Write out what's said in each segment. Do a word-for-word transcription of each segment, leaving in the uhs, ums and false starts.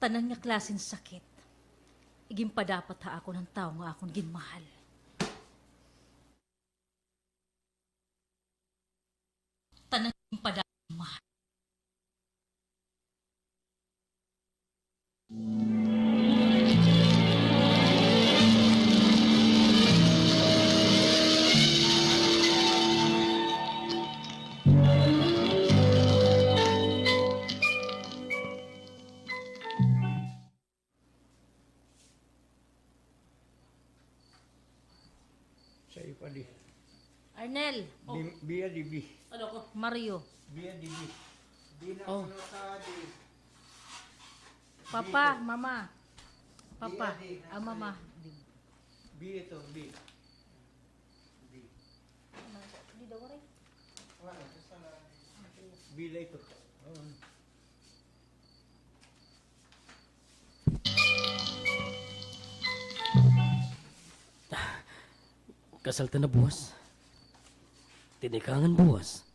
Tanan nga klase hin sakit, iginpadapat ha akon han tawo nga akon ginmahal. Tanan nga ginpadapat mahal. Sa iyo pa di. Arnel. Bi, bi, adi, bi. Ano ko? Mario. Bi, adi, bi. Bi na. Oh. Kuno sa di. Papa, mama. Papa, ah, mama. Bi ito, bi. Bi. Di daw, waray. Wala, sa na. Bi la ito. Oo. Kasal ta na buwas. Tinikangan buwas.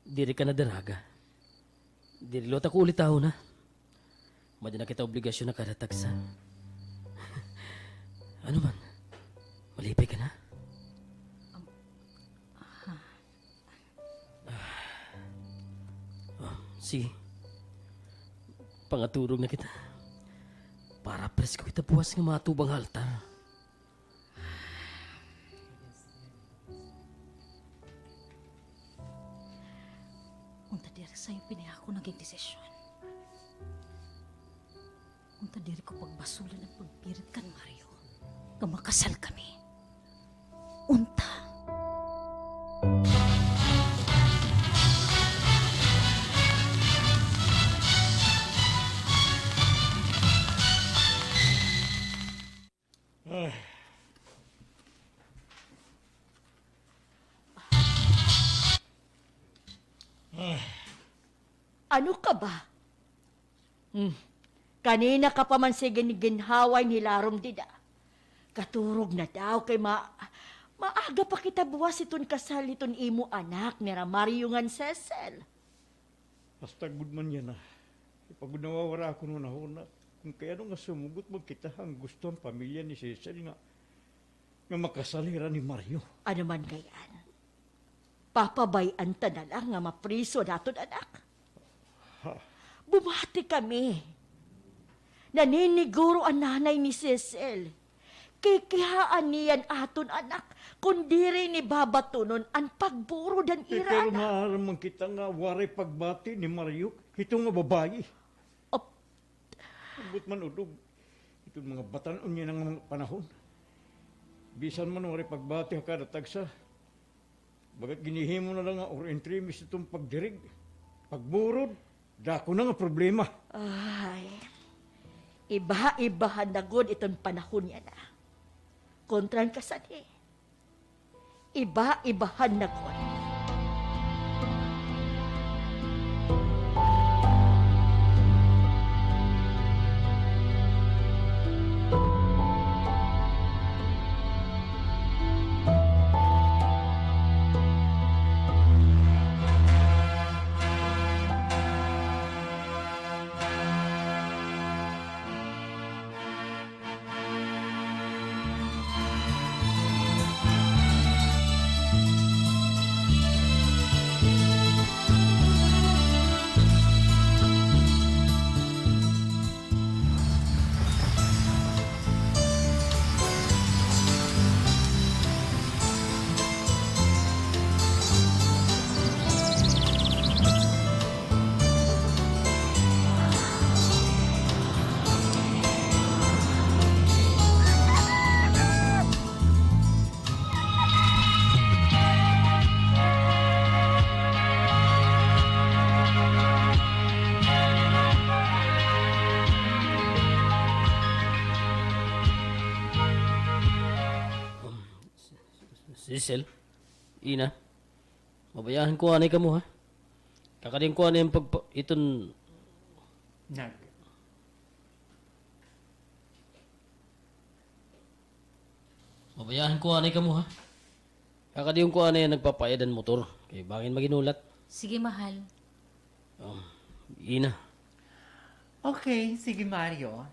Diri ka na daraga. Diri liwat ako ulitahon na. Madi na kita obligasyon ha kada tagsa. Ano man? Malipay ka na? Um, ha? Ah, sige. Pangaturog na kita. Para presko kita buwas nga matubang ha altar. Unta diri sa iyo pini akon nagin desisyon. Unta diri ko pagbasulon an pagpirit kan Mario nga makasal kami. Unta. Ay. Ay. Ano ka ba? Hmm. Kanina ka pa man sige ginhaway hin hilarom dida. Katurog na daw kay ma-, maaga pa kita buwas hiton kasal hiton imo anak nira Mario ngan Cecil. Hasta gud man yana. Ipagud nawawara ako hunahuna kon kay ano nga sumugot man kita han gusto han pamilya ni Cecil nga, nga makasal hira ni Mario. Ano man gad-an, papabay-an ta na la nga mapriso an aton anak. Ha? Bumati kami. Naniniguro an nanay ni Cecil. Kikihaan niya an aton anak kon diri ini babatunon an pagburod han ira anak. Pero maaram man kita nga waray pagbati ni Mario hito nga babaye. Op. Ambot man udog, iton mga batan-on yana nga mga panahon. Bisan man waray pagbati ha kada tagsa, bagat ginhihimo na la nga or entremis iton pagdirig, pagburod, dako na nga problema. Ay, iba-ibahan na gud iton panahon yana. Kontra han kasanhi, iba-ibahan na gud. Cecil, Ina, mabayahan ko anay kamo, ha? Kakadiyon ko anay an pagpa-, iton nag- Mabayahan ko anay kamo, ha? Kakadiyon ko anay an nagpapayad han motor. Kay bangin maghinulat. Sige, mahal. Um, Ina. Okay, sige, Mario.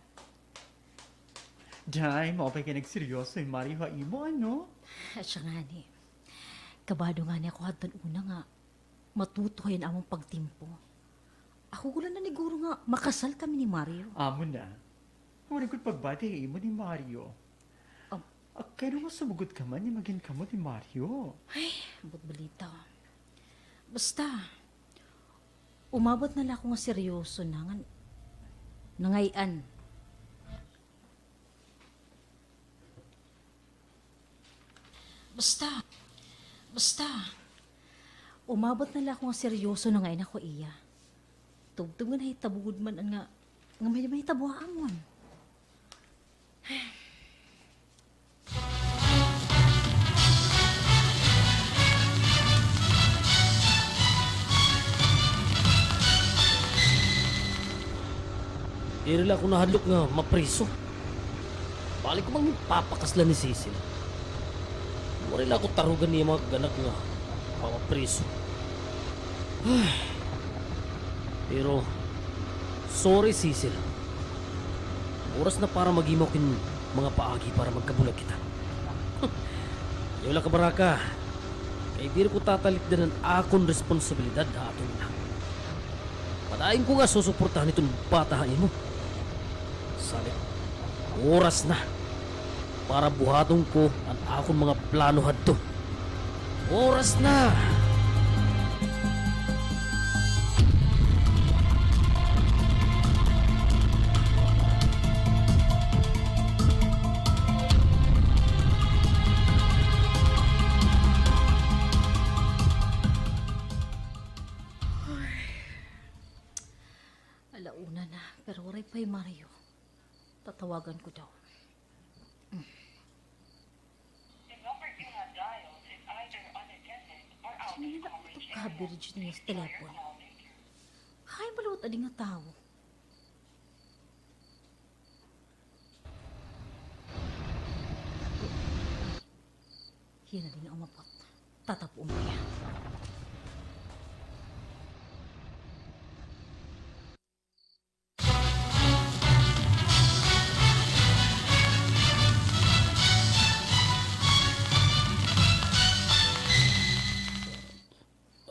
Day, maupay kay nagseryoso hi Mario ha imo, ano? Asya ngani. Kabado ngani ako hadton una nga matuto ha iya an amon pagtimpo. Ako gud la naniguro nga makasal kami ni Mario. Amo na. Waray gud pagbati ha imo ni Mario. Ah, kay ano nga sumugod ka man, nga magin kamo ni Mario? Ay, ambot balita. Basta, umabot na la ako nga seryoso na nga nangay-an. Basta, basta, umabot na la ako nga seryoso na nga ina ko iya. Tubtob nga nahitabo gud man an nga, nga may, mahitabo ha amon. Diri la ako nahadlok nga mapriso. Bali ko man ginpapakaslan ni Cecil. Waray la ako tarugan niya mga anak nga mapapriso. Ay. Pero, sorry, Cecil. Oras na para mag-imaw kin mga paagi para magkabulag kita. Ayaw la kabaraka. Kay diri ko tatalikdan an akon responsibilidad ha aton ina. Padayon ko nga susuportahan iton bata ha imo. Salit, oras na para buhaton ko an akon mga plano hadto. Oras na! Ala una na, pero waray pa hi Mario. Tatawagan ko daw. Kanina pa ito ka-coverage niya sa telepono. Hain ba liwat adi nga tawo? Hiya na dinhi umabot. Tatapoon ko hiya.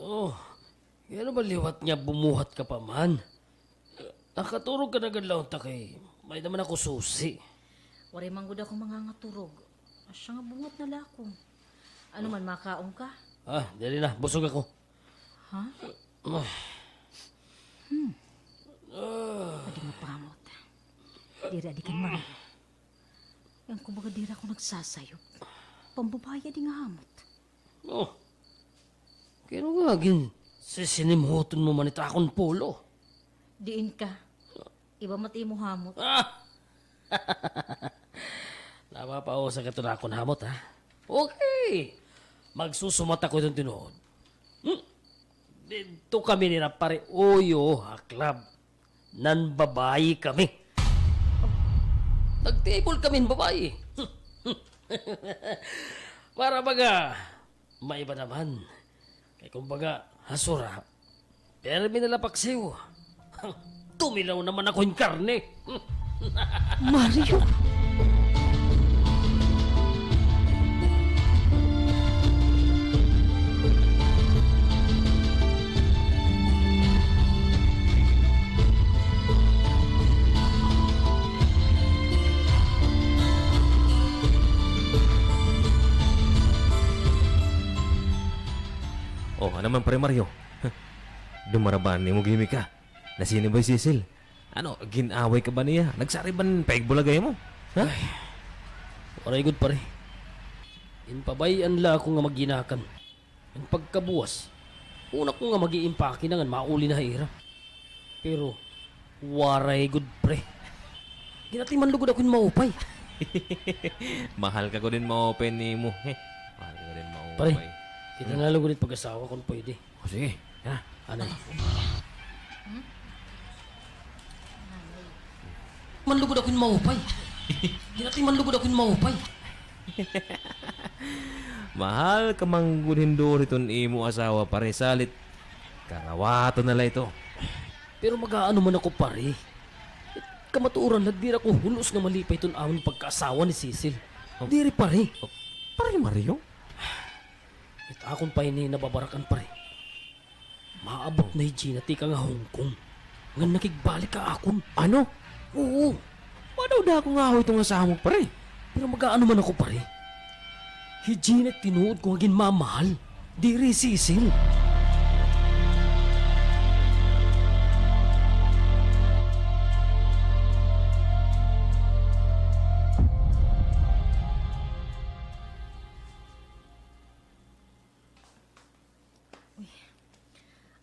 Oh, ano ba liwat nga bumuhat ka pa man? Nakaturog ka na gad la unta kay may-ada man ako susi. Waray man gud ako mangangaturog. Asya nga bumuhat na la ako. Ano man, makaon ka? Ah, diri na, busog ako. Ha? Ah. Hmm. Ah. Adi nga pamot. Diri adi kan Maria. Yan kumbaga diri ako nagsasayop. Pambabaye adi nga hamot. Oh. Kay ano nga ginsisinimhuton mo man ito akon polo? Diin ka? Iba man it imo hamot. Ah! Napapausa ka ito na akon hamot, ha? Okay. Magsusumat ako iton tinuod. Hmm? Didto kami nira Pare Uyo ha club. Nanbabayi kami. Nag-table kami hin babayi. Para baga, maiba naman. Kay kumbaga, ha sura, pirmi na la paksiw. Tumilaw naman ako hin karne. Mario! Oh, ano man, Pare Mario? Dumarabaan nimo gihimi ka. Nasini ba hi Cecil? Ano, gin-away ka ba niya? Nagsari ba hin paigbulag ha imo? Ha? Ay, waray gud, pare. Ginpabay-an la ako nga magginakan. An pagkabuwas, una ko nga mag-iimpake na ngan mauli na ha ira. Pero, waray gud, pre. Ginatiman lugod ako hin maupay. Mahal ka gud hin maupay nimo, he. Mahal ka gud hin maupay. Pare, kita na lugod it pag-asawa kon pwede. O, sige. Yan na. Ano? Hmm? Man lugod ako hin maupay. Ginatiman lugod ako hin maupay. Mahal ka man gud hin duro hiton imo asawa, pare, salit karawaton na la ito. Pero mag-aano man ako, pare? Kamatuoran la, diri ako hulos nga malipay hiton amon pagkaasawa ni Cecil. Oh. Diri, pare. Oh. Pare Mario? It akon pa ini nababarakan, pare. Maabot na hi Gina tikang ha Hong Kong. Ngan nakigbalik ha akon. Ano? Oo. Madaw-daw ako nga ako ito nga samok, pare. Pero mag-aano man ako, pare. Hi Gina it tinuod ko nga ginmamahal. Diri hi Cecil. Uy,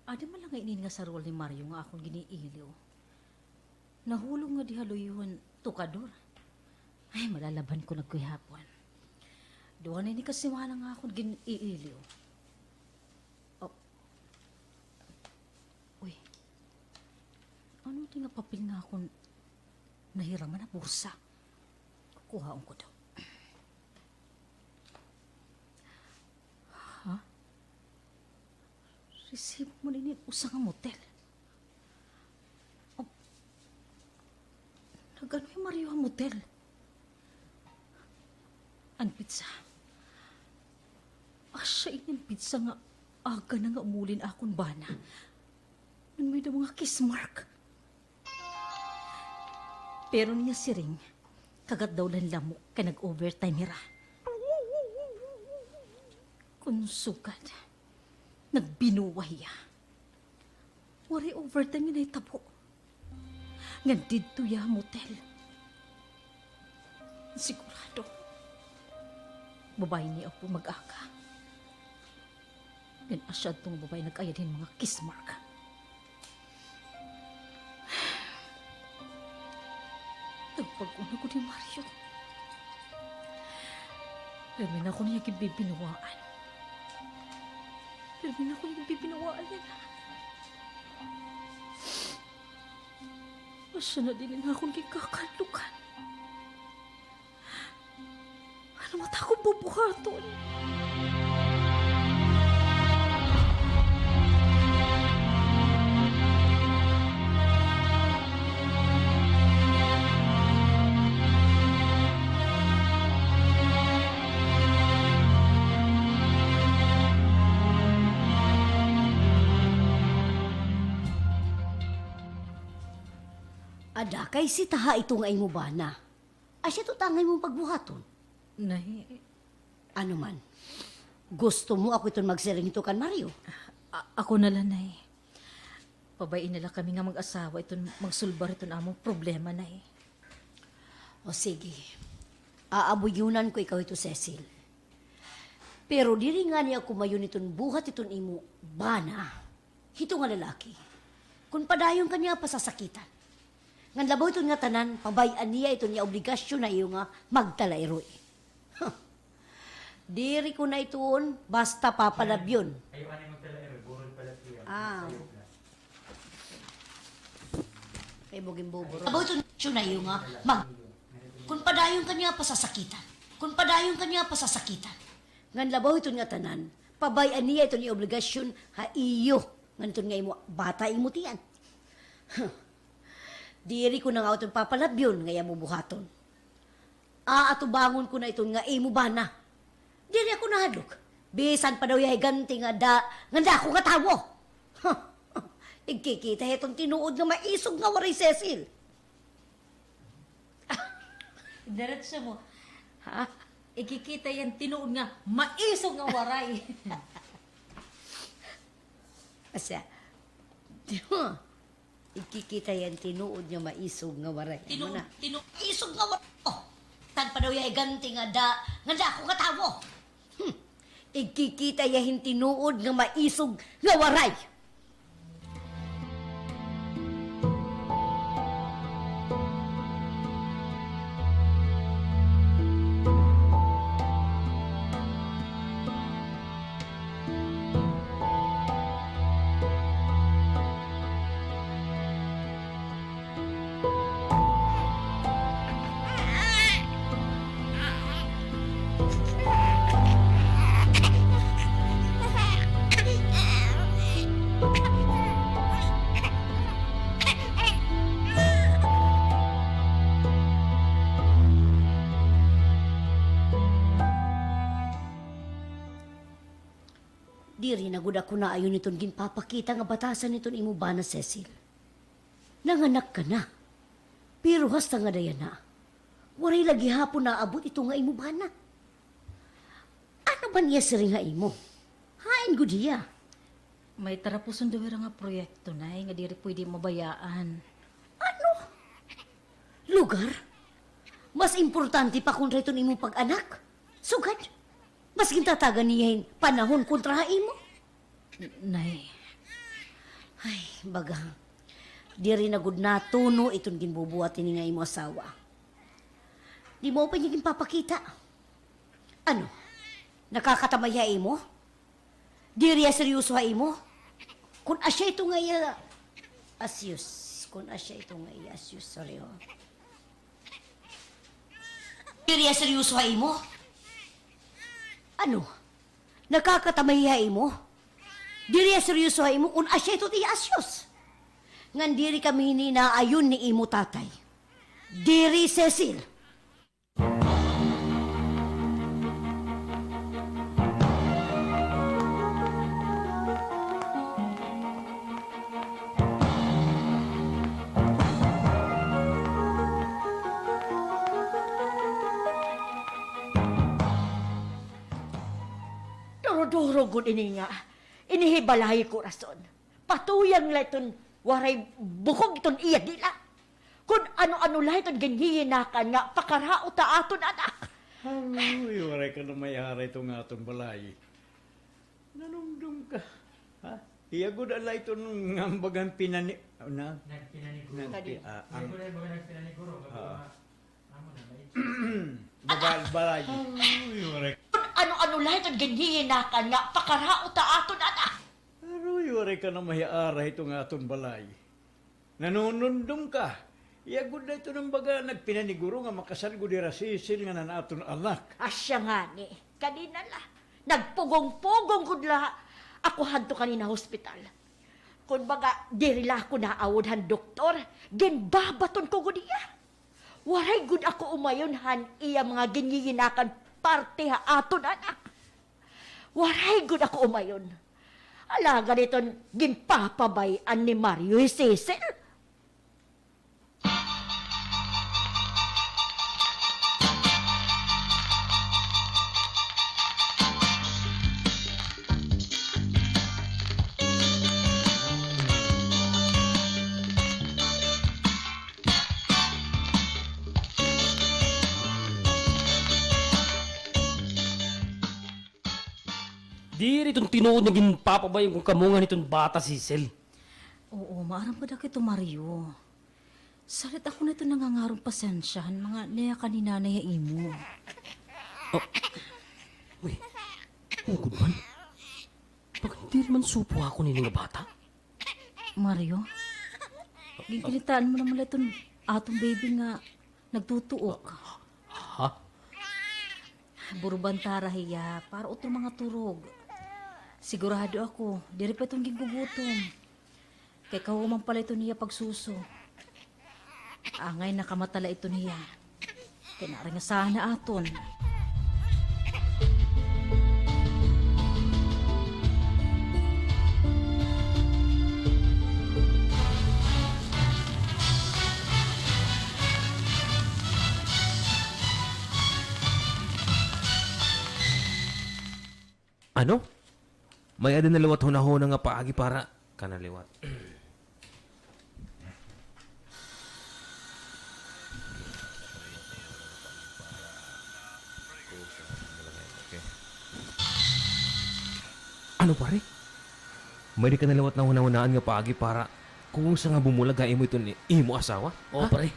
ada man la ngay-an ini nga sarol ni Mario nga akon gin-iiliw. Nahulog ngadi ha luyo han tukador. Ay, malalaban ko na gihapon. Duha na ini ka semana nga akon gin-iiliw. Oh. Uy. Ano ito nga papel nga akon nahiraman ha bursa? Kukuhaon ko daw. Ha? Resibo man ini han usa nga motel. Oh. Nag-ano hi Mario ha motel? An petsa. Asya ini an petsa nga aga na nga umuli an akon bana. Ngan may-ada mga kiss mark. Pero an iya siring, kagat daw la hin lamok kay nag-overtime hira. Kon sugad, nagbinuwa hiya. Waray overtime nga nahitabo. Ngan didto hiya ha motel. Sigurado, babaye ini upod mag-aga. Ngan asya adto nga babaye nag-ayad hin mga kiss mark. Nagbag-o na gud hi Mario. Pirmi na ako niya ginbibinuwaan. Pirmi na ako niya ginbibinuwaan yana. Asya na dinhi an akon ginkakahadlukan. Ano man it akon bubuhaton? Ada kay si Taha ito nga imo bana. Asya ito ta nga imo pagbuhaton. Nay. Ano man? Gusto mo ako iton magsiring hito kan Mario? A-, ako na la, Nay. Pabay-i na la kami nga mag-asawa iton magsulbar hiton amon problema, Nay. O sige. Aabuyonan ko ikaw hito, Cecil. Pero diri ngani ako mayon hiton buhat hiton imo bana. Hito nga lalaki, kon padayon ka niya pasasakitan, ngan labaw hiton ngatanan, pabay-an niya iton iya obligasyon ha iyo nga magtalairoy. Huh. Diri ko na iton basta papalabyon. Ayaw, ayaw, ayaw magtalairoy, burol pala siya. Ah. Ayaw na. Kay buging buburo. Labaw hiton obligasyon ha iyo nga mag-, kon padayon ka niya pasasakitan, kon padayon ka niya pasasakitan, ngan labaw hiton ngatanan, pabay-an niya iton iya obligasyon ha iyo, ngan iton nga imo bata imo tiyan. Huh. Diri ko na nga iton papalabyon nga iya mo buhaton. Aatubangon ko na iton nga imo bana. Diri ako nahadlok. Bisan pa daw hiya higanti nga da-, nga dako nga tawo. Huh. Igkikita hiya hiton tinuod nga maisog nga Waray, Cecil. Diretso mo. Ha? Igkikita hiya hin tinuod nga maisog nga Waray. Asya. Di ba? Igkikita hiya hin tinuod nga maisog nga Waray. Ano na? Tinu-, tinu-, maisog nga Waray. Oh, tan pa daw hiya higanti nga da-, nga dako nga tawo. Hmm. Igkikita hiya hin tinuod nga maisog nga Waray. Diri na gud ako naayon hiton ginpapakita nga batasan hiton imo bana, Cecil. Nanganak ka na. Pero hasta ngada yana, waray la gihapon naabot ito nga imo bana. Ano ba niya siring ha imo? Hain gud hiya? May tarapuson daw hira nga proyekto, Nay, nga diri pwede mabayaan. Ano? Lugar? Mas importante pa kontra hiton imo pag-anak? Sugad? Mas gintatagan niya hin panahon kontra ha imo? Nay. Ay, baga. Diri na gud natuno iton ginbubuhat hini nga imo asawa. Di mo pa niya ginpapakita. Ano? Nakakatamay ha imo? Diri hiya seryoso ha imo? Kun asya ito nga iya asyos, kun asya ito nga iya asyos, sorry, ho. Diri hiya seryoso ha imo? Ano? Nakakatamay ha imo? Diri hiya seryoso ha imo kun asya ito it iya asyos. Ngan diri kami hini naayon ni imo tatay. Diri, Cecil. Duro-duro gud ini nga ini hi balay, kurason. Patuyang la iton waray bukog iton iya dila. Kun ano-ano la iton ginhihinakan nga pakaraot ha aton anak. Aroy, waray ka na may-ara hito nga aton balay. Nanumdom ka, ha? Iya gud la iton nga bagan pinani-, na? Nagpinaniguro. Nagpi-, ah, iya gud la bagan nagpinaniguro, ah. Babal-, balay. Ay, waray. Ano-ano la iton ginhihinakan nga pakaraot ha aton anak. Aroy, waray ka na may-ara hito nga aton balay. Nanunundom ka. Iya gud la iton nga baga nagpinaniguro nga makasal gud hira Cecil ngan an aton anak. Asya ngani, kanina la. Nagpugong-pugong gud la ako hadto kanina hospital. Kun baga, diri la ako naawod han doktor, ginbabaton ko gud hiya. Waray gud ako umayon han iya mga ginhihinakan parte ha aton anak. Waray gud ako umayon. Alagad iton ginpapabay-an ni Mario hi Cecil. Diri iton tinuod nga ginpapabay-an ko kamo ngan hiton bata, Cecil. Oo, maaram gad ako hito, Mario. Salit ako na ito nangangaron pasensya han mga nayakan ni Nanay ha imo. Ah, uy, hugod man. Baga diri man supo ha akon ini nga bata. Mario, ginkinitaan mo naman la iton aton baby nga nagtutuok. Ha? Burbantara hiya para utro mga turog. Sigurado ako, diri pa iton gingugutom. Kay kahuman pa la iton hiya pagsuso. Angay nakamata la iton hiya. Kay naringasahan na aton. Ano? May-ada na liwat hunahuna nga paagi para kana liwat. Ano, pare? May-ada ka na liwat nga hunahunaan nga paagi para kun unsa nga bumulag ha imo iton imo asawa? Oo, pare.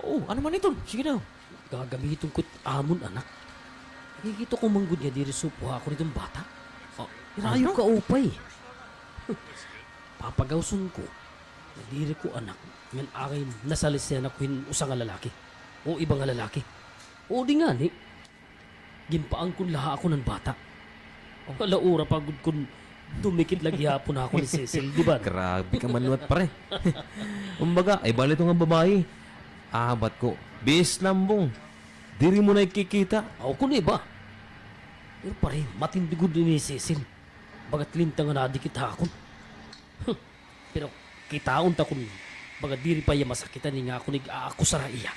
Oo, ano man iton? Sige daw. Gagamiton ko it amon anak. Nakikita ko man gud nga diri supo ha akon iton bata. Oh, irayo kaupay. Papagawson ko nga diri ko anak ngan angay nasalisayan ako hin usa nga lalaki o iba nga lalaki. O di ngani, ginpaangkon la ha akon an bata. Kalaura pa gud kon dumikit la gihapon ha akon hi Cecil, di ba? Grabe ka man liwat, pare. Kumbaga, ay bali ito nga babayi. Abat ko, bis lambong. Diri mo nakikita. Aw, kon iba. Pero pare, matindi gud ini hi Cecil. Baga it lintang nga nadikit ha akon. Hmm. Pero kitaon ta kon baga diri pa hiya masakitan nga akon ig-aakusar ha iya.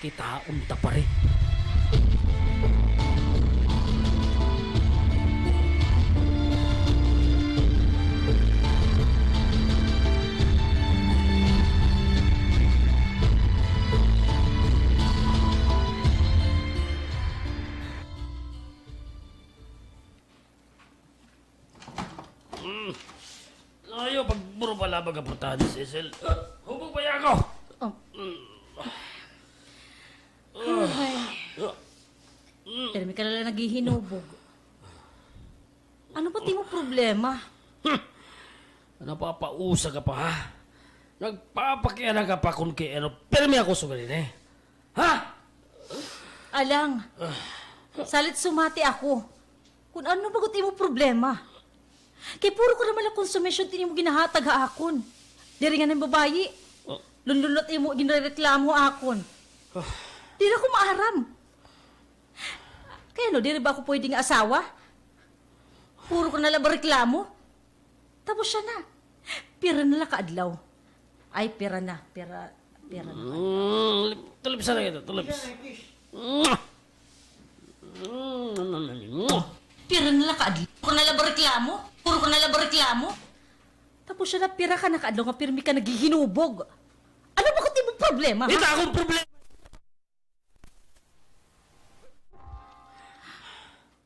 Kitaon ta, pare. Mm. Ayaw pagburubala, baga purtahan ni Cecil. Hubog pa ako. Oh. Mm. Ay. Mm. Pirmi ka na la naghihinubog. Ano ba it imo problema? Hmm. Napapausa ka pa, ha? Nagpapakiana ka pa kon kay ano, pirmi ako sugad hini. Ha? Alang, salit sumati ako. Kon ano ba gud imo problema? Kay puro ka naman la konsumisyon it imo ginahatag ha akon. Diri ngani babayi. Oh. Lunlunot imo ginrereklamo ha akon. Oh. Diri ako maaram. Kay ano, diri ba ako pwede nga asawa? Puro ka na la ba reklamo? Tapos siya na. Pira na la ka adlaw? Ay, pira na. Pira, pira na. Mm, tulip sana kita, tulip. Mm. Mm. Pira na la ka adlaw? Puro ka na la ba reklamo? Puro ka na la ba reklamo? Tapos siya na, pira ka na ka adlaw nga pirmi ka naghihinubog. Ano ba gud it imo problema, ha? Ita akong problema.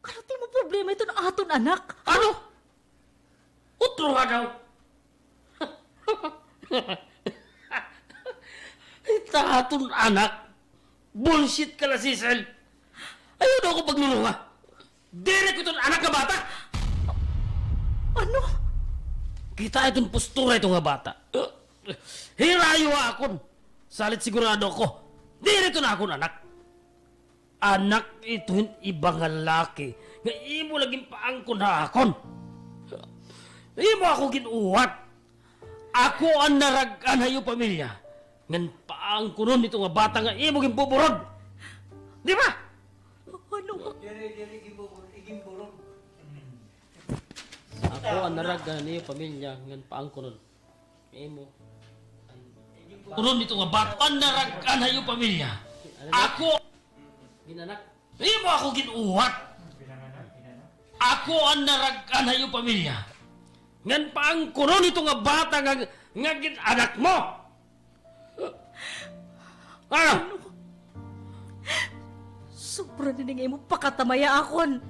Ano it imo problema iton aton anak? Ano? Utro nga daw. Ita aton anak. Bullshit ka la, Cecil. Ayaw daw ako paglurunga. Diri ko iton anak nga bata. Ano? Kita iton postura ito nga bata. Hirayo ha akon. Salit sigurado ako. Diri iton akon anak. Anak ito hin iba nga laki nga imo la ginpaangkon ha akon. Imo ako gin-uwat. Ako an narag-an ha iyo pamilya ngan paangkonon ito nga bata nga imo ginbuburod. Di ba? Ano? Diri, diri ginbuburod, iginburod. Ako an narag-an ha iyo pamilya ngan paangkonon. Imo. Kunon ito nga bata, narag-an ha iyo pamilya. Ako. Ginanak. Imo ako gin-uwat. Ako an narag-an ha iyo pamilya. Ngan paangkonon ito nga bata nga, nga gin-anak mo. Ah! Sobra na ini nga imo pakatamaya akon.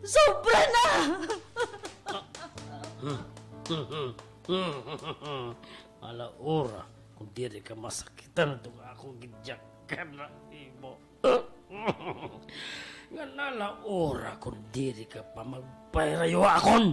Sobra na! Ala ora, kon diri ka masakitan hito nga akon gidyakan ha imo. Ngan ala ora kon diri ka pa magpahirayo ha akon.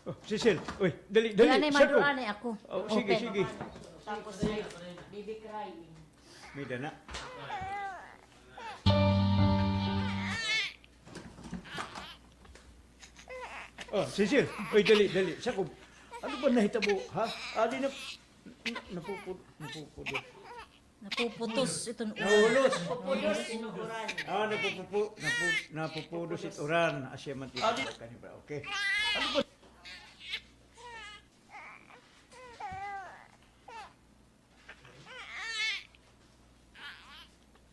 Oh, Cecil, uy, dali, dali. Di anay, madura anay ako. Oh, sige, sige. Tapos, baby crying. May dana. Oh, Cecil, uy, dali, dali. Sakob, ano ba nahitabo, ha? Adi na, na, napupud-, napupudot. Napuputos iton uran. Nahulos. Napupudos it uran. Ah, napupupu-, napu-, napupudos it uran. Asya man tita kanibra. Okay. Ano ba?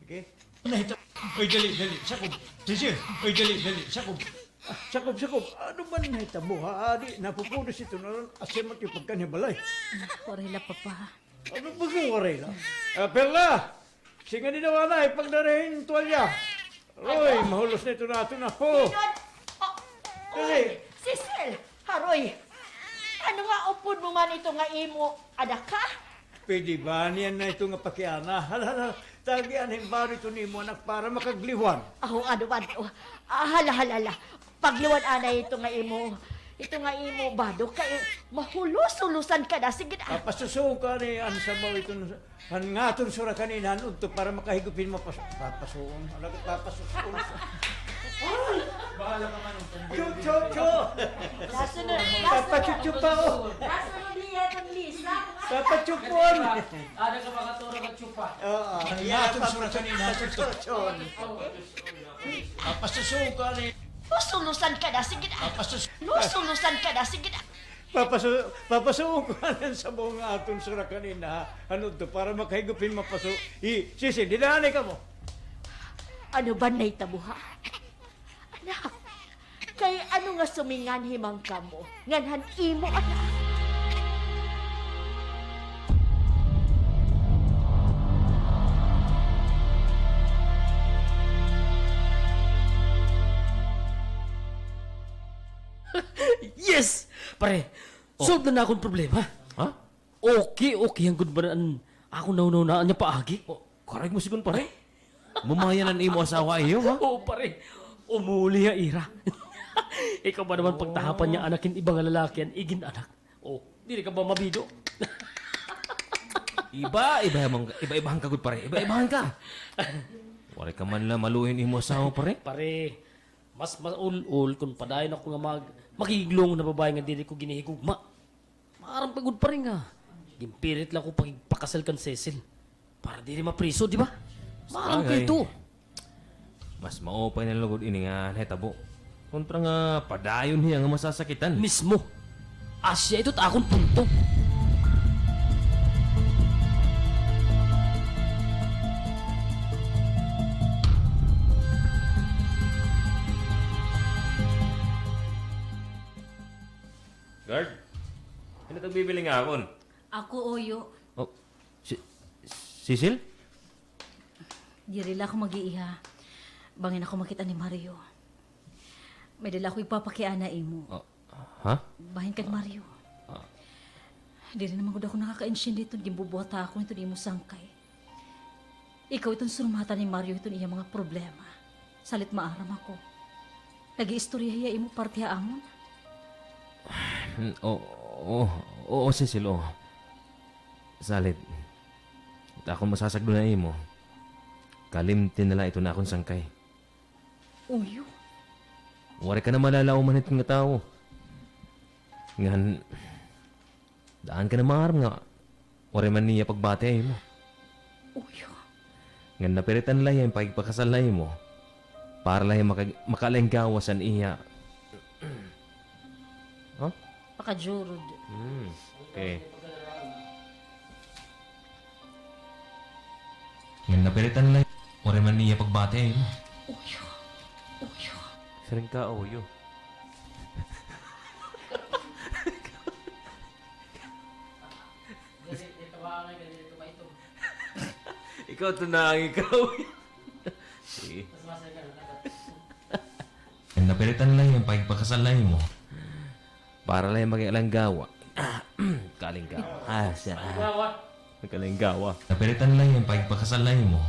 Okay. Nahita-, oy, dali, dali. Sakob. Sige. Oy, dali, dali. Sakob. Ah, sakob, sakob. Ano man nahitabo, ha? Adi, napupudos iton uran. Asya man tita pagkanibalay. Waray la, Papa. Ano ba nga waray la? Ah, Perla! Singa dida, anay, pagdara hin tuwalya. Oy, mahulos na iton aton apo. Dali. Cecil, Haroy. Ano nga upod mo man ito nga imo anak, ha? Pwede ba niyan na ito nga pakiana? Hala, hala, tagian hin baro ito nimo anak para makagliwan. Aho, ano ba ito? Ah, hala, hala, hala. Pagliwan anay ito nga imo Ito nga imo bado kay mahulos-hulosan ka na. Sige na. Papasusuon ko ani an sabaw iton han ngaton sura kanina han udto para makahigop hin mapas-, papasuon. Ala, papasuon. Bahala ka man. Chup, chup, chup. Laso na, laso na. Papachup-chup pa, o. Laso na niya itong Lisa. Papachup-on. Ada ka makaturo ka chupa. Oo. An ngaton sura kanina han udto. Papasusuon ko ani. Hulos-hulosan ka na. Sige na. Papasus- Hulos-hulosan ka na. Sige na. Papasu-, papasuon ko an sabaw nga aton sura kanina, ha? Ano to, para makahigop hin mapaso. I, Cecil, dida anay kamo. Ano ba nahitabo, ha? Anak, kay ano nga suminganhi man kamo ngan han imo anak? Yes! Pare, solve na an akon problema. Ha? Okay, okay an gud man an akon nahunahunaan niya paagi. O, karuyag mo sigon, pare? Mamayan an imo asawa ha iyo, ha? Oo, pare. Umuli ha ira. Ikaw ba naman pagtahapan niya anak hin iba nga lalaki an igin-anak? O, diri ka ba mabido? Iba, iba man, iba-ibahan ka gud, pare. Iba-ibahan ka. Waray ka man la maluoy hin imo asawa, pare. Pare, mas maul-ol kon padayon ako nga mag-, makigluong na babaye nga diri ko ginhihigugma. Maaram pa gud, pare, nga ginpilit la ako pakigpakasal kan Cecil para diri mapriso, di ba? Maaram pa ito. Mas maupay na la gud ini nga nahitabo kontra nga padayon hiya nga masasakitan. Mismo. Asya ito it akon punto. Guard, hin-o it bibili nga akon? Ako, Oyo. O, si, Cecil? Diri la ako mag-iiha. Bangin ako makit-an ni Mario. May dala ako igpapakiana ha imo. O, ha? Bahin kan Mario. A. Diri naman gud ako nakakaintiende hiton ginbubuhat ha akon hiton imo sangkay. Ikaw iton surmatan ni Mario hiton iya mga problema. Salit maaram ako. Nag-iistorya hiya ha imo parte ha amon. O, o, oo, Cecil, oo. Salit, it akon masasagdon ha imo, kalimti na la iton akon sangkay. Oyo. Waray ka na malalaoman hiton nga tawo. Ngan, daan ka na maaram nga waray man niya pagbati ha imo. Oyo. Ngan napiritan la hiya hin pakigpakasal ha imo para la hiya maka-, makaalinggawas han iya. Ha? Pakajurod. Hmm. Okay. Ngan napiritan la, waray man niya pagbati ha imo. Oyo. Oyo. Siring ka, oyo. Ikaw, ito na an ikaw. Sige. Napiritan la hiya hin pakigpakasal ha imo para la hiya makaalinggawa. Kalinggawa. A, siya. Kalinggawa. Napiritan la hiya hin pakigpakasal ha imo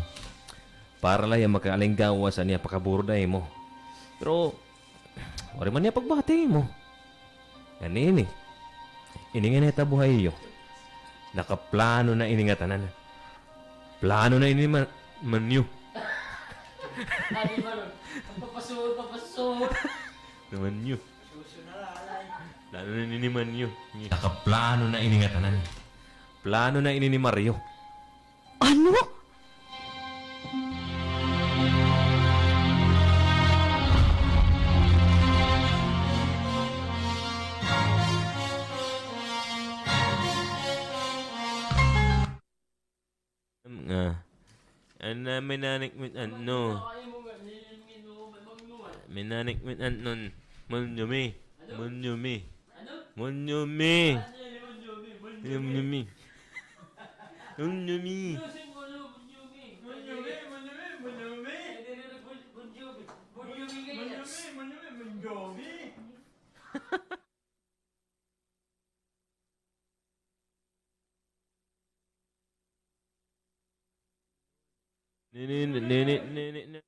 para la hiya makaalinggawa sa niya pakaburod ha imo. Pero, waray man niya pagbati ha imo. Ngan ini, ini nga nahitabo ha iyo, nakaplano na ini nga tanan. Plano na ini man, manyo. Ano man, papasuot, papasuot. Manyo. Plano na ini manyo. Nakaplano na ini nga tanan. Plano na ini ni Mario. Ano? Nga. Ano, minanik mit ano? Minanik mit anon? Munyumi. Munyumi. Munyumi. Munyumi. Munyumi. Nini, nini, nini, nini.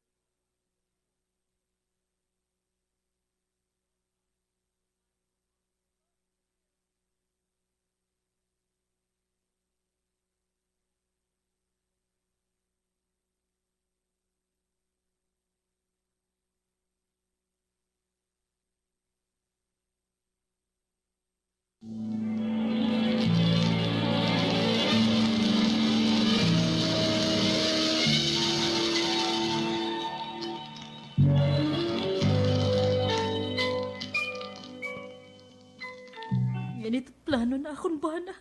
Ini it plano na akon bana.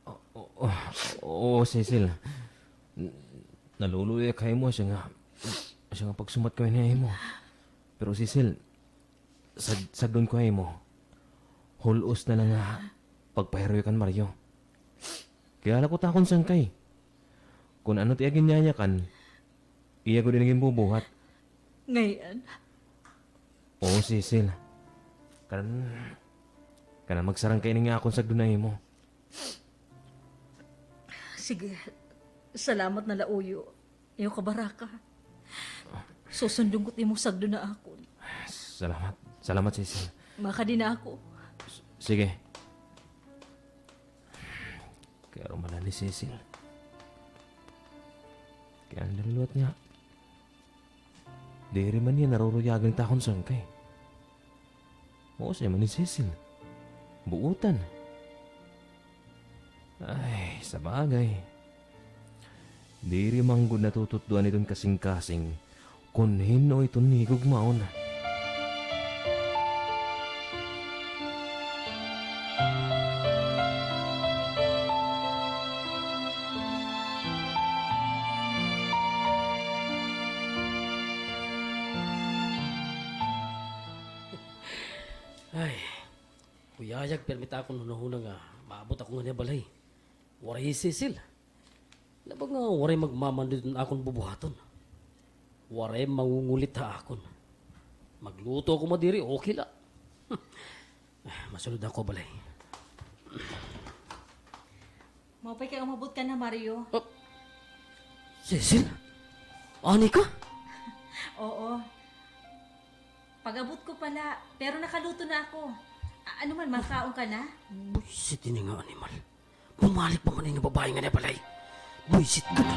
O, o, o, oo, Cecil. N-, naluluoy ak ha imo, asya nga, asya nga pagsumat ko ini ha imo. Pero, Cecil, sad-, sagdon ko ha imo. Hul-os na la nga pagpahiroy kan Mario. Kilala ko it akon sangkay. Kon ano it iya ginyayakan, iya gud ini ginbubuhat. Ngay-an? Oo, Cecil. Kanan, kanan magsarang ka ini nga akon sagdon ha imo. Sige. Salamat na la, Uyo. Ayaw kabaraka. Susundon ko it imo sagdon ha akon. Salamat. Salamat, Cecil. Makadi na ako. S-, sige. Kay aron man la ni Cecil. Kay an liwat niya, diri man niya naruruyagan it akon sangkay. Mausay man ni Cecil. Buotan. Ay, sabagay. Diri man gud natututdoan iton kasingkasing kon hin-o iton higugmaon. Ay, huyayag pirmi it akon hunahuna nga maabot ako nganhi ha balay. Waray hi Cecil. Naba nga waray magmamando hiton akon bubuhaton. Waray mangungulit ha akon. Magluto ako madiri, okay la. Masulod ako ha balay. Maupay kay umabot ka na, Mario. Ah, Cecil? Anay ka? Oo. Pag-abot ko pa la, pero nakaluto na ako. A-, ano man, makaon ka na? Buwisit ini nga animal. Bumalik pa man ini nga babaye nganhi ha balay. Buwisit gud.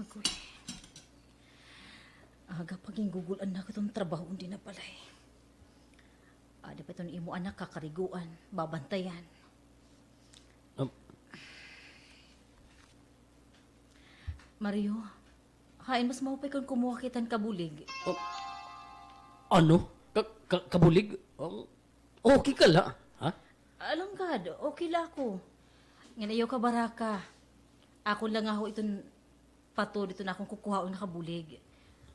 Agoy. Aga pa ginggugul-an nako iton trabaho dinhi ha balay. Adi pa iton imo anak kakariguan, babantayan. Um. Mario, hain mas maupay kon kumuha kita hin kabulig? Um, ano? Ka-, ka-, kabulig? Um, Okay ka la, ha? Alagad, okay la ako. Ngan ayaw kabaraka. Akon la ngahaw iton patod iton akon kukuhaon nga kabulig.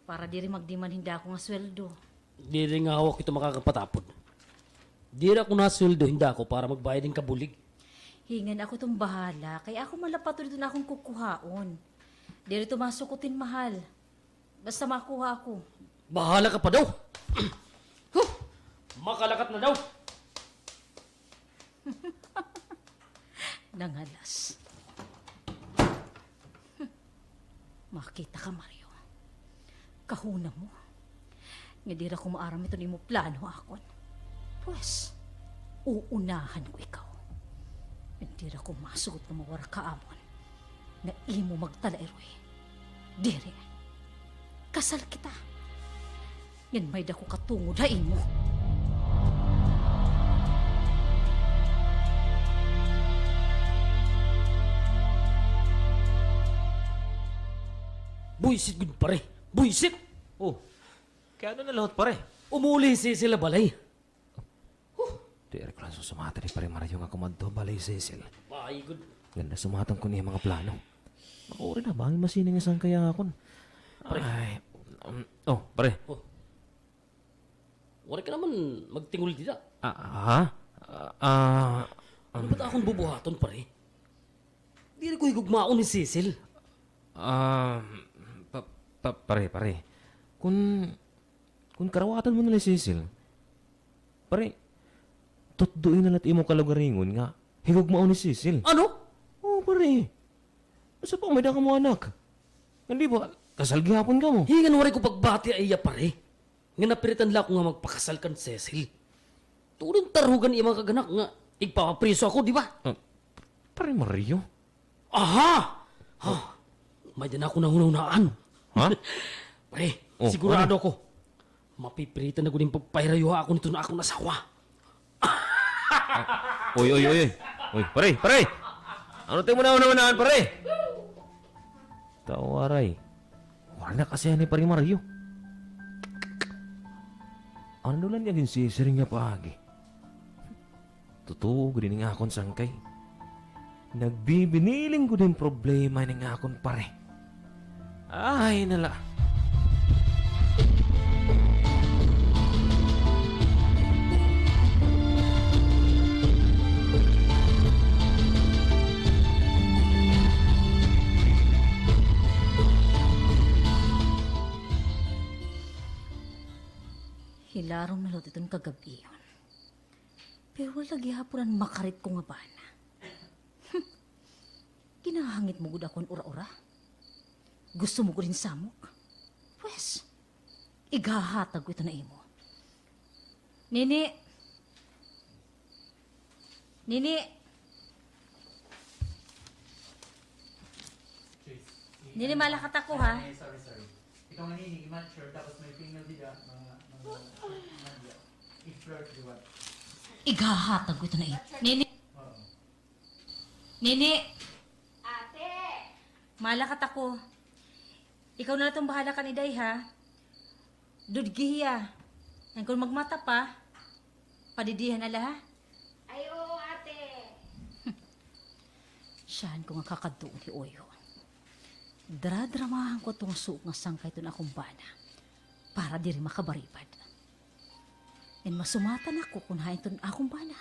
Para diri magdemand hin dako nga sweldo. Diri ngahaw ako iton makakapatapod. Diri ako nasweldo hin dako para magbayad hin kabulig. Hingan ako iton bahala, kay ako man la patod iton akon kukuhaon. Diri ito masukot hin mahal. Basta makuha ako. Bahala ka pa daw. Huh! Makalakat na daw. Nangalas. Makita ka, Mario. Kahuna mo nga diri ako maaram iton imo plano ha akon. Pwes, uunahan ko ikaw. Ngan diri ako masugot nga mawarak ha amon nga imo magtalairoy. Diri. Kasal kita. Ngan may-ada ko katungod ha imo. Buwisit gud, pare. Buwisit! Oh. Kay ano na la hit, pare? Umuli hi Cecil ha balay. Huh! Diri ko la susumatan hi Pare Mario nga kumadto ha balay hi Cecil. Maayo gud. Ngan sumatan ko an iya mga plano. Makuri na, bangin masiring nga sangkay ha akon. Pare. Ay, um, oh, pare. Oh. Waray ka naman magtingog dida. Ah, ha? Ah, ah, ano ba it akon bubuhaton, pare? Diri ko higugmaon hi Cecil. Ah, pa-, pa-, pare, pare. Kun Kon karawatan mo na la hi Cecil, pare, tutdoi na la it imo kalugaringon nga higugmaon hi Cecil. Ano? Oo, pare. Usa pa, may-ada kamo anak. Ngan di ba, kasal gihapon kamo. Hingan waray ko pagbati ha iya, pare. Nga napiritan la ako nga magpakasal kan Cecil. Tuod nga tarhugan iya mga kag-anak nga igpapapriso ako, di ba? Ah, Pare Mario? Aha! Ha! May-ada na ako nahunahunaan. Ha? Pare, sigurado ako. Mapipiritan na gud hin pagpahirayo ha akon iton akon asawa. Oy, oy, oy, oy. Uy, pare, pare! Ano it imo nahunahunahan, pare? Tawaray. Waray na kasi ani Pare Mario. Ano la niya ginsisiring nga paagi? Totoo gud ini nga akon sangkay. Nagbibiniling gud hin problema ini nga akon pare. Ay, nala. Hilarom na liwat iton kagab-iyon. Pero waray la gihapon an makarit ko nga bana. Ginahangit mo gud ako hin ura-ura? Gusto mo gud hin samok? Pwes, ighahatag ko iton ha imo. Nini! Nini! Nini, malakat ako, ha? Ay, sorry, sorry. Ito nga, Nini, i-mature, tapos may female dida, mga, mga, mga, i-flirt, di ba? Ighahatag ko ito na imo. Nini! Oo. Nini! Ate! Malakat ako. Ikaw na la iton bahala kan Iday, ha? Dudgihi hiya. Ngan kon magmata pa, padidihan na la, ha? Ay, oo, ate. Siyahan ko nga kakadtuon hi Oyo. Dradramahan ko ito nga suok nga sangkay iton akon bana para diri makabaribad. Ngan masumatan ako kon hain iton akon bana.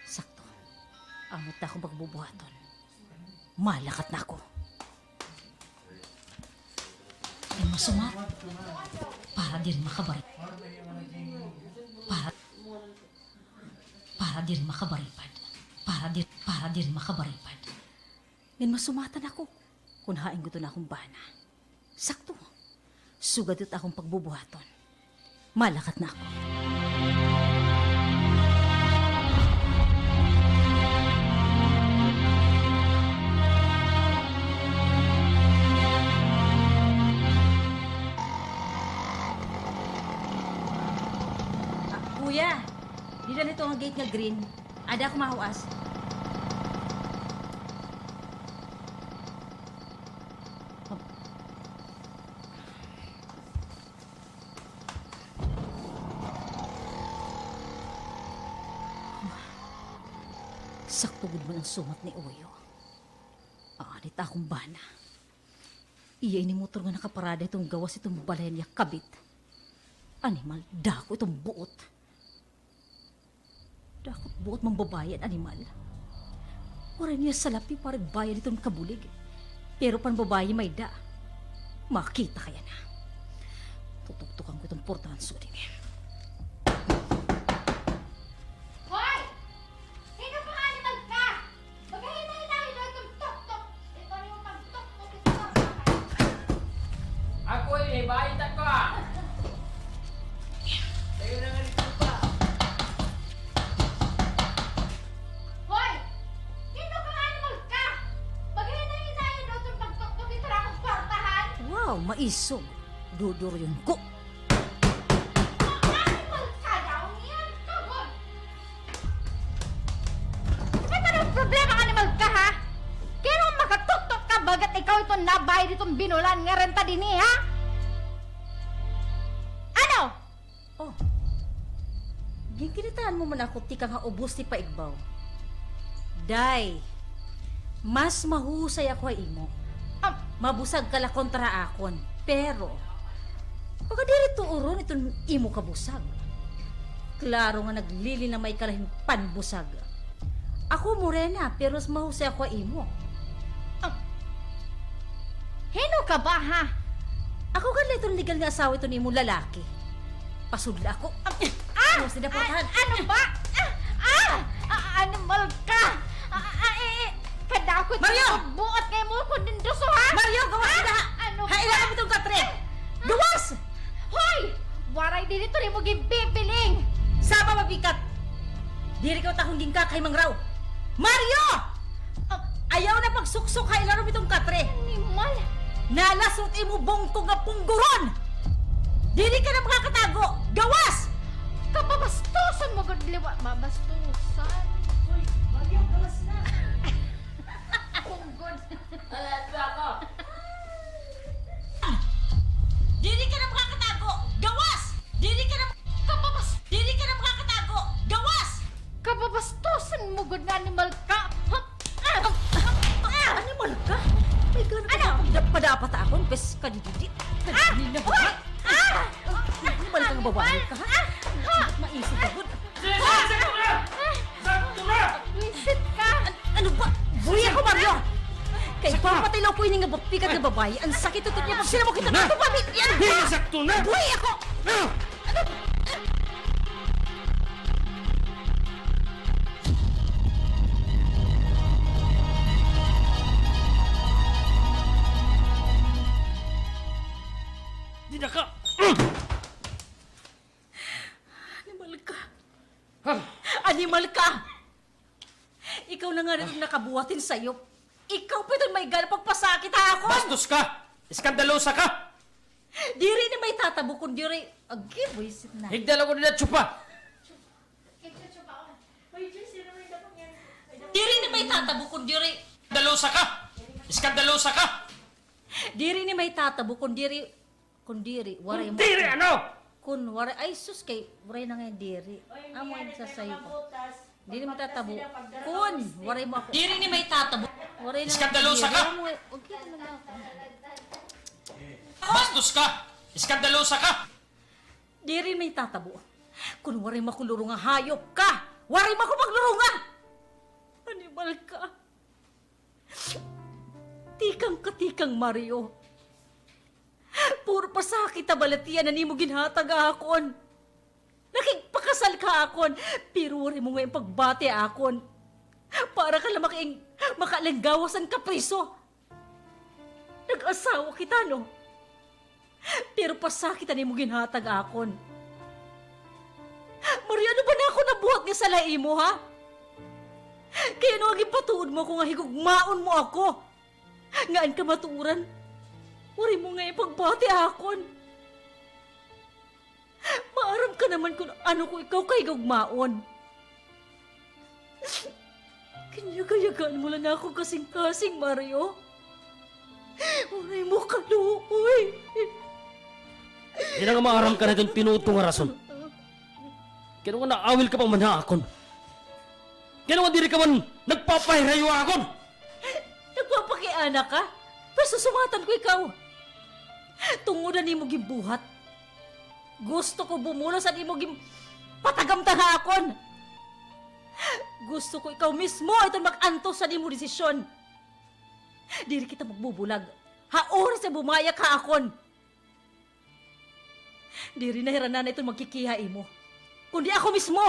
Sakto. Amo it akon pagbubuhaton. Malakat na ako. Ngan masumatan para diri makabari-, para, para diri makabaribad. Para di-, para diri makabaribad. Ngan masumatan ako kon hain gud iton akon bana. Sakto. Sugad it akon pagbubuhaton. Malakat na ako. Ah, kuya, dida la ito nga gate nga green. Ada ako mahuas. Sakto gud man an sumat ni Oyo. Anit akon bana. Iya ini motor nga nakaparada hiton gawas hiton balay han iya kabit. Animal, dako iton buot. Dako it buot man babaye an animal. Waray niya salapi para igbayad hiton kabulig. Pero panbabaye may-ada. Makita kay ana. Tutuktukan ko iton portahan sugad ini. Hoy! Hin-o ka nga animal ka? Maghahinay-hinay daw iton tuktok. Ito rin yung pagtuktok, ito. Ako, eh, bayad ako, ah. Tayo na nga dito pa. Hoy! Hin-o ka nga animal ka? Maghahinay-hinay daw iton pagtuktok, ito rin akong kwartahan. Wow, maisog. Dudurion ko. Animal ka daw, niyan ka gud. Ano an problema, animal ka, ha? Kay ano makatuktok ka, bagat ikaw iton nabayad hiton binulan nga renta dinhi, ha? Ano? Oh. Ginkinitaan mo man ako tikang ha ubos ni Paigbaw. Day, mas mahusay ako ha imo. Ah, mabusag ka la kontra ha akon. Pero, baga diri tuuron iton imo kabusag. Klaro nga naglilinamay ka la hin panbusag. Ako morena, pero mas mahusay ako ha imo. Ah, hin-o ka ba, ha? Ako gad la iton legal nga asawa hiton imo lalaki. Pasudla ako. Ah! Ah! Ano ba? Ah! Ah! Ah! Animal ka! Ah, ah, eh, eh, kadakot Mario! Buot nga imo ko ninduso, ha? Mario, gawas dida! Ano ba? Ha ilarom iton katre! Ah! Gawas! Hoy! Waray diri ito nimo ginbibiling! Sama mabikat! Diri ka ta akon ginkakay mangraw! Mario! Ah, ayaw na pagsuksok ha ilarom iton katre. Animal! Nalasot imo bungkog nga pungguron! Diri ka na makakatago! Gawas! Kababastusan mo gud liwat, mabastusan. Uy, Mario, gawas na. Punggod. Alas ako. Diri ka na makakatago! Gawas! Diri ka na, kababas-, diri ka na makakatago! Gawas! Kababastusan mo gud nga animal ka! Hop! Ah! Ah! Animal ka? May gana ka pagda-, padapat akon, pes kadididi. Ah! Kadididi na ba? Uy! Ah! Animal ka nga babae ka, ha? Ah! Ah! Maisog ka gud. Sige, sige, sakto na! Sakto na! Wisit ka! An-, ano ba? Buhi ako, Mario! Kay papatay la ko ini nga bapikat nga babaye. An sakit utot niya. Pag sila mo kita, na! Ano ba, Bit? Yan! Sige, sakto na! Buhi ako! Na! Ano? Di na ka! Animal ka! Ha? Animal ka! Ikaw na ngani iton nakabuhat hin sayop. Ikaw pa iton may gana pagpasakit ha akon. Bastos ka! Eskandalosa ka! Diri ini mahitatabo kon diri. Agi, buwisit na. Higda la ko dida, tsupa! Diri ini mahitatabo kon diri. Eskandalosa ka! Eskandalosa ka! Diri ini mahitatabo kon diri. Kon diri, waray mo. Kon diri, ano? Kon waray, ay sus, kay waray na ngay-an diri. Amo an sasayo ko. Diri mahitatabo. Kon waray mo ako. Diri ini mahitatabo. Waray na. Eskandalosa ka! Amo, okay na lang ako. Bastos ka! Eskandalosa ka! Diri mahitatabo. Kon waray mo ako lurunga, hayop ka! Waray mo ako paglurunga! Animal ka! Tikang ka tikang, Mario. Puro pasakit ha balatian an imo ginhatag ha akon. Nakigpakasal ka ha akon, pero waray mo ngay-an pagbati ha akon. Para ka la makaing-, makaalinggawas han kapriso. Nag-asawa kita, no? Pero pasakit an imo ginhatag ha akon. Mario, ano ba an akon nabuhat nga sala ha imo, ha? Kay ano nga ginpatuod mo ako nga higugmaon mo ako? Ngan an kamatuoran, waray mo ngay-an pagbati ha akon. Maaram ka naman kon ano ko ikaw kahigugmaon. Kinyaga-yagaan mo la an akon kasingkasing, Mario. Waray mo kaluoy. Diri nga maaram ka na iton tinuod ko nga rason. Kay ano nga naawil ka pa man ha akon? Kay ano nga diri ka man nagpapahirayo ha akon? Nagpapakiana ka? Pero susumatan ko ikaw. Tungod han imo ginbuhat, gusto ko bumulos han imo ginpatagamtan ha akon. Gusto ko ikaw mismo iton mag-antos han imo desisyon. Diri kita magbubulag ha oras nga bumayak ha akon. Diri na hira nanay iton magkikiha ha imo, kundi ako mismo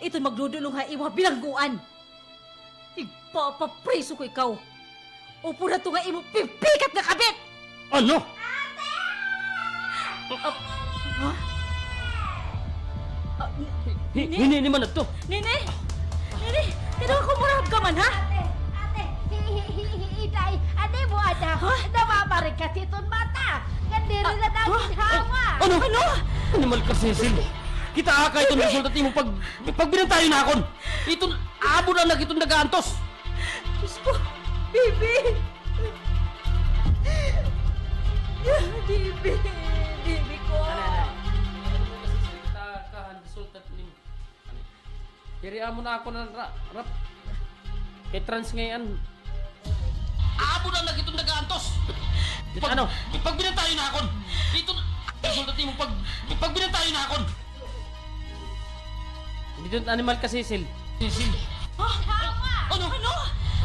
iton magdudulong ha imo ha bilangguan. Igpapapriso ko ikaw upod hadto nga imo pipikat nga kabit! Ano? Ate! Ah, ha? Ah, ni-, Hi-, Nini? Hi-, Nini man adto? Nini? Nini? Kay-ano ka, kumurab ka man, ha? Ate, ate, hi-, hi-, hi-, hi-, Inday, adi mo ada. Ha? Namamarikat hiton mata. Ngan diri na naginhawa. Ano? Ano? Animal ka, Cecil. Kitaa ka iton resulta hit imo pag-, pagbinantayon ha akon. Iton amo na anak iton nagaantos. Diyos ko, baby. Baby, baby ko. Ano, ano? Kitaa ka han resulta hit imo. Diri amo na ako na ra-, rap. Kay trans ngay-an. Amo na anak iton nagaantos. Pag-, ano? Pagbinantayon ha akon. Iton resulta hit imo pag-, pagbinantayon ha akon. Diri iton animal ka, Cecil. Cecil. Ha? Ano? Ano?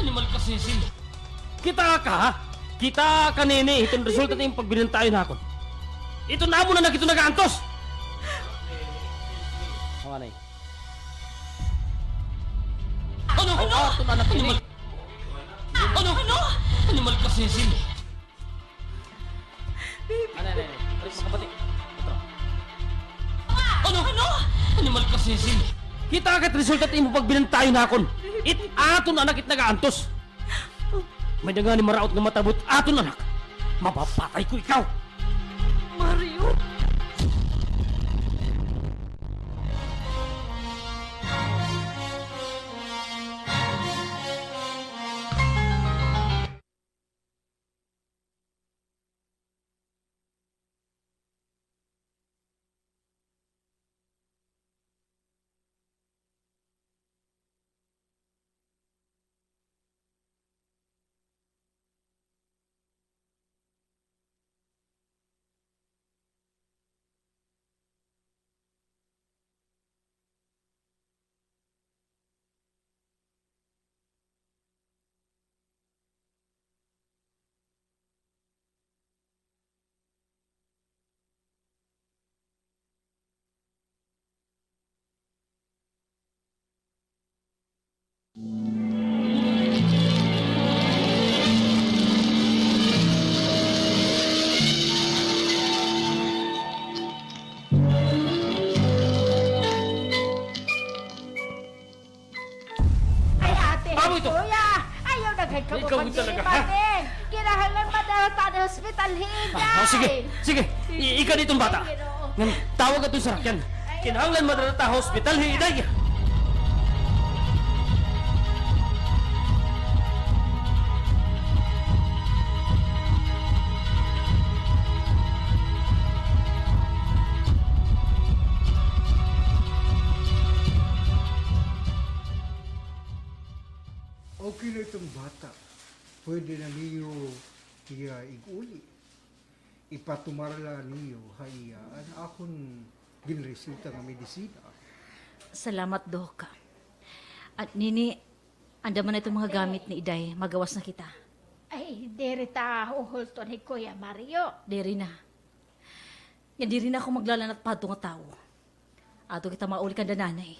Animal ka, Cecil. Kitaa ka, ha? Kitaa ka, Nini, iton resulta hit imo pagbinantayon ha akon. Iton amo na anak iton nagaantos. Awa na. Ano? Aw, aw, aton anak ini. Ano? Ano? Animal ka, Cecil. Ano, ano, ano? Alis, makabati. Ito. Ano? Ano? Animal ka, Cecil. Kitaa ka it resulta hit imo pagbinantayon ha akon. It aton anak it nagaantos. May-ada ngani maraot nga matabot aton anak. Mapapatay ko ikaw. Mario! Ikaw talaga, ha? Kinahanglan madara ta ha hospital hi Inday. Ah, sige, sige. I-, ikaw diton bata. Ay, Ginoo. Ngan tawag aton sarakyan. Kinahanglan madara ta ha hospital hi Inday. Okay na iton bata. Pwede na niyo hiya ig-uli. Ipatumar la niyo ha iya an akon ginreseta nga medisina. Salamat, Doc. At Nini, andam man iton mga gamit ni Iday, magawas na kita. Ay, diri ta huhulton hi Kuya Mario. Diri na. Nga diri na ako maglalanat pa adto nga tawo. Adto kita mauli kanda nanay.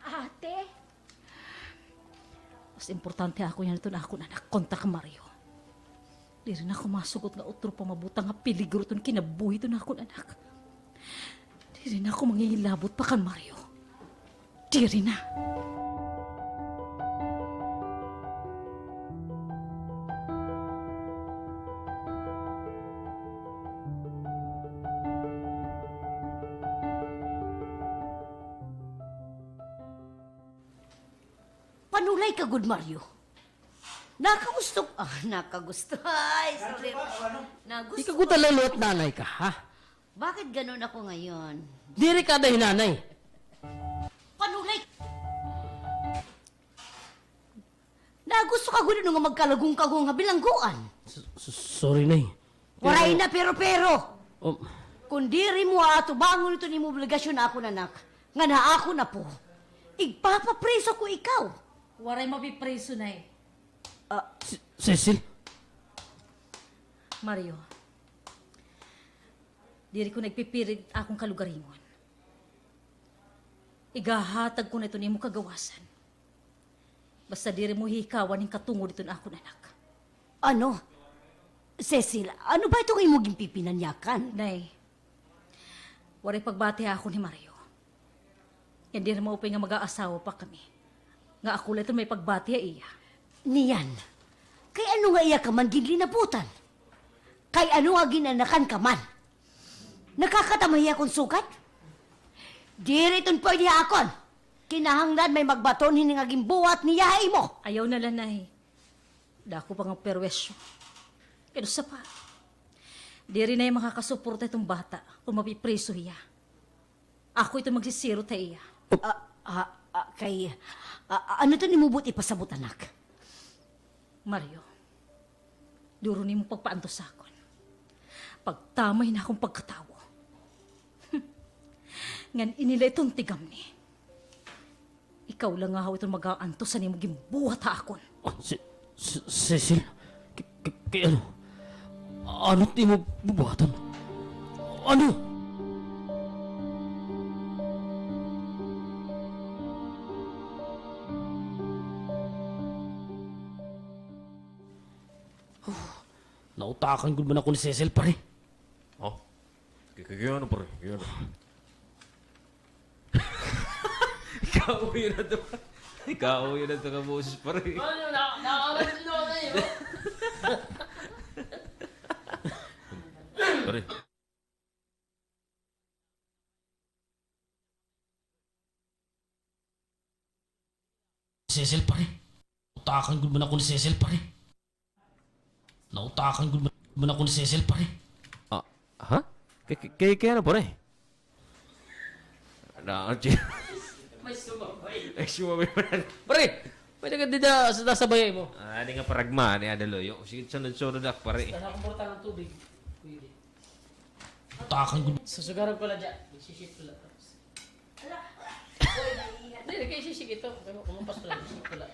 Ate? Mas importante ha akon yana iton akon anak kontra kan Mario. Diri na ako masugot nga utro pa mabutang ha peligro iton kinabuhi iton akon anak. Diri na ako mangingilabot pa kan Mario. Diri na. Panulay ka gud, Mario. Nakagusto, ah, nakagusto. Ay, sorry. Nagusto. Ikaw gud talaga liwat nanay ka, ha? Bakit ganun ako ngayon? Diri ka ada hi nanay. Panulay! Nagusto ka gud nga magkalagong-kagong ha bilangguan. S-, s-, sorry, Nay. Waray na pero-pero. Oh. Kon diri mo atubangon iton imo obligasyon ha akon anak, ngan ha akon apo, igpapapriso ko ikaw. Waray mapipriso, Nay. Ah. Ce-, Cecil? Mario, diri ko na igpipirit akon kalugaringon. Igahatag ko na iton imo kagawasan. Basta diri mo hihikawan hin katungod iton akon anak. Ano? Cecil, ano ba iton imo ginpipinanyakan? Nay, waray pagbati ha akon hi Mario. Ngan diri maupay nga mag-aasawa pa kami. Nga ako la iton may pagbati ha iya. Niyan, kay ano nga iya ka man ginlinabutan? Kay ano nga gin-anakan ka man? Nakakatamay akon sugad? Diri iton pwede ha akon. Kinahanglan may magbaton hini nga ginbuhat niya ha imo. Ayaw na la, Nay. Dako pa nga perwisyo. Kay usa pa, diri na iya makakasuporta iton bata kon mapipriso hiya. Ako iton magsisirot ha iya. Ah, ah, ah, kay, ah, ah, ano iton imo buot ipasabot, anak? Mario, duro nimo pagpaantos ha akon. Pagtamay na akon pagkatawo. Ngan ini la iton tigamni. Ikaw la ngahaw iton mag-aantos han imo ginbuhat ha akon. Ah, Ce-, Ce-, Cecil, k-, k-, kay ano? Ano it imo bubuhaton? Ano? Nautakan gud man ako ni Cecil, pare. Oh? Kay, kay, kay ano, pare? Kay ano? Kahoy na ito. Kahoy na ito nga boses, pare. Ano, na-, nakawalan na ako na yun. Pare. Cecil, pare. Nautakan gud man ako ni Cecil, pare. Nautakan gud man ako ni Cecil, pare. Ah, ha? Kay, kay, kay, kay ano, pare? Na, may sumabay. May sumabay, pare. Pare, pwede ka dida sa, sa bayay mo. Ah, ano nga paragma, ano nga daloyo? Sige, sunod-sunod ak, pare. Basta nakumporta ng tubig. Pwede. Nautakan gud. Susugaran ko la dyan. Magsishit ko la tapos. Hindi, hindi kayo sisig ito. Kaya kumampas pala, sisig pala.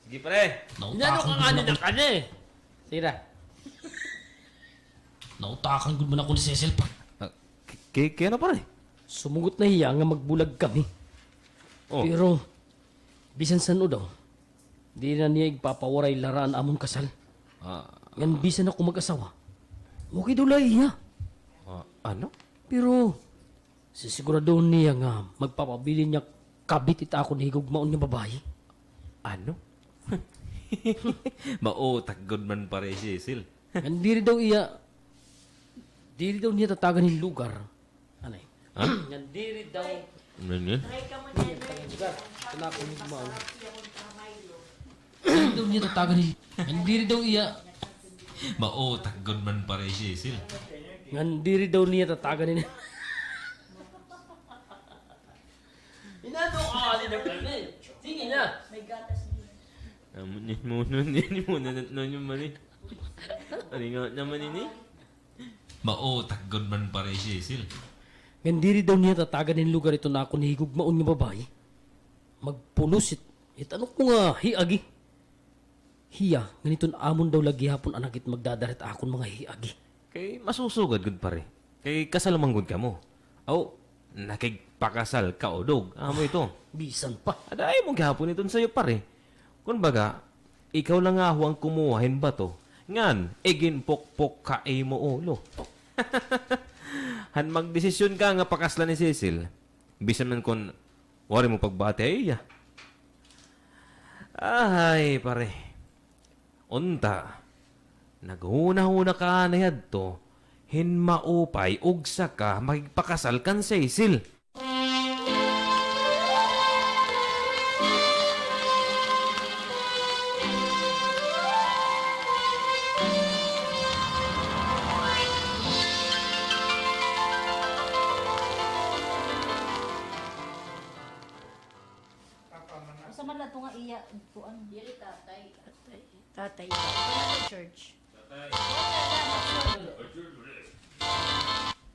Sige, pare. Inano ka nga ni na kani? Sige na. Nautakan gud man ako ni Cecil, pare. Ah, k-, k-, kay ano, pare? Sumugot na hiya nga magbulag kami. Oh. Pero, bisan san-o daw, diri na niya igpapawaray la ra an amon kasal. Ah. Ngan bisan ako mag-asawa, okay daw la hiya. Ah, ano? Pero, sisiguradohon niya nga magpapabilin niya kabit it akon higugmaon nga babaye. Ano? Mautak gud man, pare, hi Cecil. Ngan diri daw iya, diri daw niya tatagan hin lugar. Anay? Ha? Ngan diri daw. Ano yun? Iya, tatagan hin lugar. Ito na ako hin lugar. Diri daw niya tatagan hin, ngan diri daw iya. Mautak gud man, pare, hi Cecil. Ngan diri daw niya tatagan hin. Inato ka, ano na pala eh. Sige na. May gatas din. Amo ni mo, no, ni mo, na, na, na, yung mali. Ano nga naman ini? Mautak gud man, pare, hi Cecil. Ngan diri daw niya tatagan hin lugar ito na akon higugmaon nga babaye. Magpulos it, it ano ko nga hiagi. Hiya, ngan iton amon daw la gihapon anak it magdadara hit akon mga hiagi. Kay masusugad gud, pare. Kay kasal man gud kamo. Aw, nakigpakasal ka, udog. Amo ito. Bisan pa. Ada ay mo gihapon iton sayo, pare. Kun baga, ikaw la ngaho an kumuha hin bato. Ngan, iginpukpok ka imo ulo. Han magdesisyon ka nga pakaslan ni Cecil, bisan man kun waray mo pagbati ha iya. Ahay, pare. Unta, naghunahuna ka anay hadto hin maupay ugsa ka makigpakasal kan Cecil. Asa man la ito nga iya, kuan? Diri, tatay. Tatay. Tatay. Church. Tatay.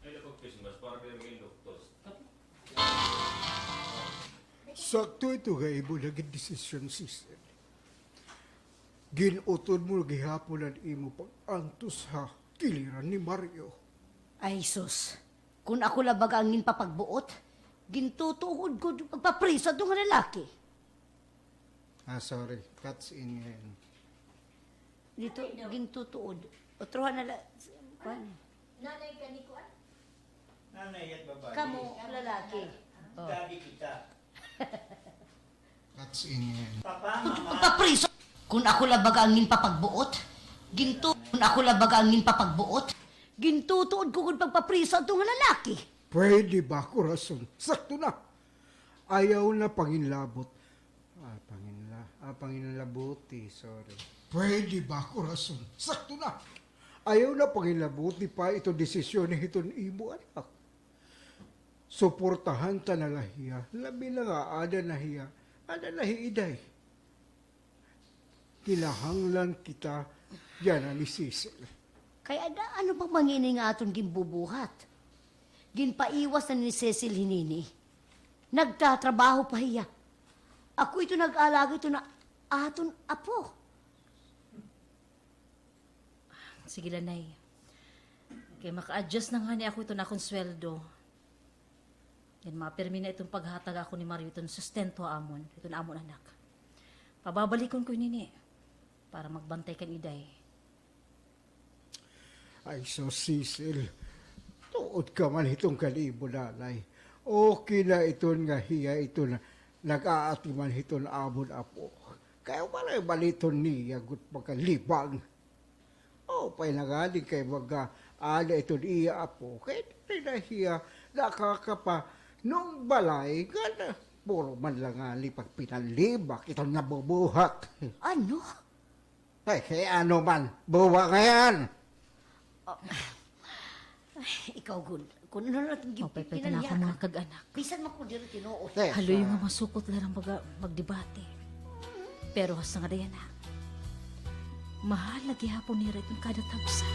Ay, Christmas, para kay mga doktor. Sakto ito nga imo nagin desisyon, Cecil. Gin-utod mo gihapon an imo pag-antos ha kiliran ni Mario. Ay, sus. Kun ako la baga an ginpapagbuot, gintutuod ko pagpapriso adto nga lalaki. Ah, sorry. Cuts in ngayon. Dito, gintutuod. Otrohan na la, kuan. Nanay ka ni kuan? Nanay at babae. Kamo, lalaki. Oh. Daddy kita. Cuts in ngayon. Papa, mama. Pagpapriso. Kun ako la baga an ginpapagbuot, gintu-, kun ako la baga an ginpapagbuot, gintutuod ko gud pagpapriso adto nga lalaki. Pwede ba, korason? Sakto na. Ayaw na panginlabot. Ah, panginla-, ah, panginlabuti, sorry. Pwede ba, korason? Sakto na. Ayaw na panginlabuti pa ito desisyon hiton imo anak. Suportahan ta na la hiya, labi na nga ada na hiya, ada na hi Iday. Kinahanglan kita yana ni Cecil. Kay ada, ano pa man ini nga aton ginbubuhat? Ginpaiwas na ni Cecil hi Nini. Nagtatrabaho pa hiya. Ako ito nag-aalaga ito na aton apo. Sige la, Nay. Kay maka-adjust na ngani ako iton akon sweldo. Ngan mapirmi na iton paghatag ako ni Mario iton sustento ha amon, iton amon anak. Pababalikon ko ini, para magbantay kan Iday. Ay, sus, Cecil. Tuod ka man hiton kan imo nanay. Okay na iton nga hiya iton nag-aatiman hiton amon apo. Kay waray baliton niya gud pagkalibang. Maupay na ngani kay mag-aada iton iya apo. Kay diri na hiya nakakapanumbalay nga na puro man la ngani pagpinalibak iton nabubuhat. Ano? Ay, kay ano man, buwa ngayan. Oh. Ay, ikaw, Gun. Kun ano na itong gipinalya ka. Maupay pa iton akon mga kag-anak. Bisan man kun diri tinuod. Haloy nga masukot la hira nga magdebate. Pero hasta ngada yana, mahal la gihapon nira iton kada tagsa.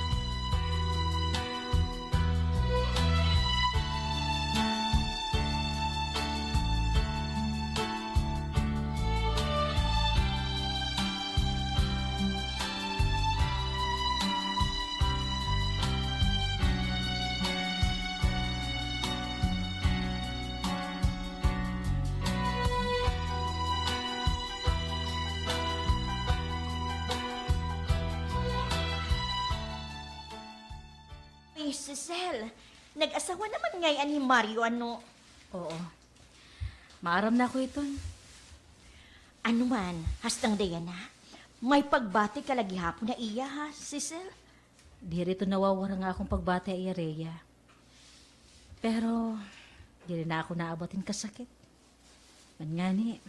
Ay, Cecil, nag-asawa naman ngay-an hi Mario, ano? Oo. Maaram na ako hiton. Ano man, hastang Diana, may pagbati ka la gihapon ha iya, ha, Cecil? Diri ito nawawara nga akon pagbati ha iya, Rhea. Pero, diri na ako naabot hin kasakit. Man ngani,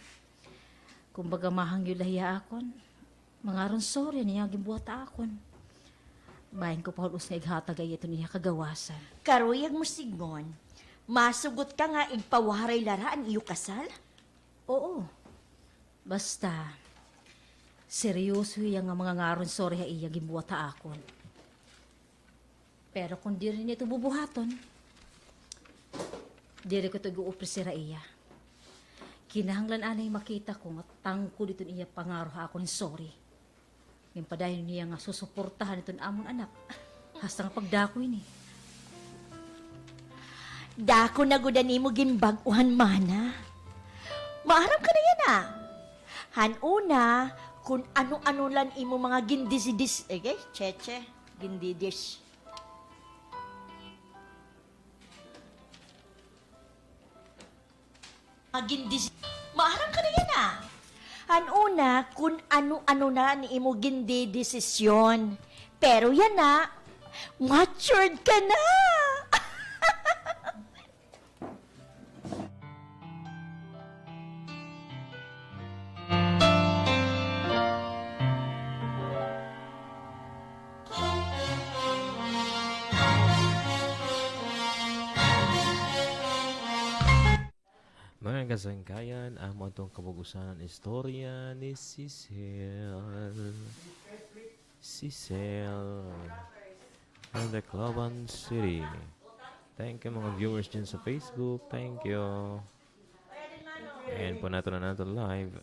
kumbaga mahangyo la hiya ha akon. Mangaron sorry han iya ginbuhat ha akon. Bahin ko pa hul-os nga ighatag ha iya iton iya kagawasan. Karuyag mo, Sigmon, masugot ka nga igpawaray la ra an iyo kasal? Oo. Basta, seryoso hiya nga mangangaron sorry ha iya ginbuhat ha akon. Pero kon diri niya ito bubuhaton, diri ko ito ig-oofrecer ha iya. Kinahanglan anay makita ko nga tangkod iton iya pangaro ha akon hin sorry. Ginpadayon niya nga susuportahan iton amon anak. Hasta nga pagdako ini. Dako na gud an imo ginbag-o han mana. Maaram ka na yana. Han una, kon ano-ano la an imo mga gindisidis, eh, cheche, gindidis. Magin desi-, maaram ka na yana. Han una, kon ano-ano na an imo gindedesisyon. Pero yana, matured ka na. Mga kasangkayan, amo adtong kabug-osan istorya ni Cecil. Cecil from the Tacloban City. Thank you, mga viewers dyan sa Facebook. Thank you. Ayan po nato na nato live.